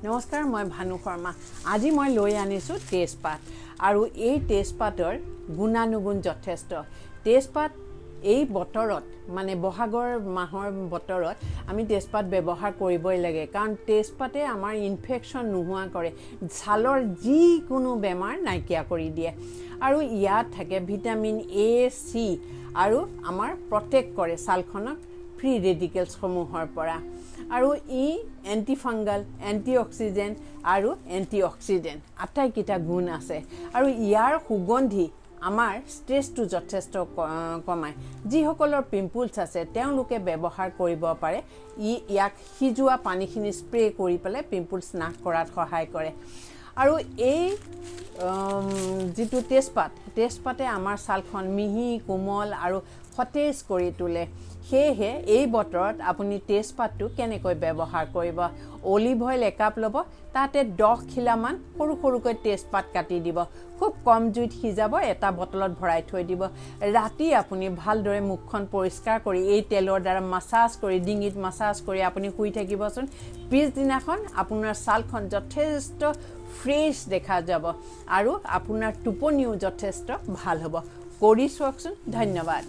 নমস্কাৰ, মই ভানু শৰ্মা। আজি মই লৈ আনিছোঁ তেজপাত আৰু এই তেজপাতৰ গুণানুগুণ যথেষ্ট। তেজপাত এই বতৰত, মানে বহাগৰ মাহৰ বতৰত আমি তেজপাত ব্যৱহাৰ কৰিবই লাগে, কাৰণ তেজপাতে আমাৰ ইনফেকশ্যন নোহোৱা কৰে, ছালৰ যিকোনো বেমাৰ নাইকিয়া কৰি দিয়ে। আৰু ইয়াত থাকে ভিটামিন এ, চি আৰু আমাৰ প্ৰটেক্ট কৰে ছালখনক ফ্ৰী ৰেডিকেলছসমূহৰ পৰা। আৰু ই এণ্টিফাংগাল, এণ্টি অক্সিজেন আৰু এণ্টি অক্সিডেণ্ট আটাইকেইটা গুণ আছে। আৰু ইয়াৰ সুগন্ধি আমাৰ ষ্ট্ৰেছটো যথেষ্ট কমায়। যিসকলৰ পিম্পলছ আছে, তেওঁলোকে ব্যৱহাৰ কৰিব পাৰে। ইয়াক সিজোৱা পানীখিনি স্প্ৰে কৰি পেলাই পিম্পলছ নাশ কৰাত সহায় কৰে। আৰু এই যিটো তেজপাত, তেজপাতে আমাৰ ছালখন মিহি, কোমল আৰু সতেজ কৰি তোলে। সেয়েহে এই বতৰত আপুনি তেজপাতটো কেনেকৈ ব্যৱহাৰ কৰিব? অলিভ অইল একাপ ল'ব, তাতে 10 খিলামান সৰু সৰুকৈ তেজপাত কাটি দিব। খুব কম জুইত সিজাব, এটা বটলত ভৰাই থৈ দিব। ৰাতি আপুনি ভালদৰে মুখখন পৰিষ্কাৰ কৰি এই তেলৰ দ্বাৰা মাছাজ কৰি, ডিঙিত মাছাজ কৰি আপুনি শুই থাকিবচোন। পিছদিনাখন আপোনাৰ ছালখন যথেষ্ট ফ্ৰেছ দেখা যাব আৰু আপোনাৰ টোপনিও যথেষ্ট ভাল হ'ব। কৰি চাওকচোন। ধন্যবাদ।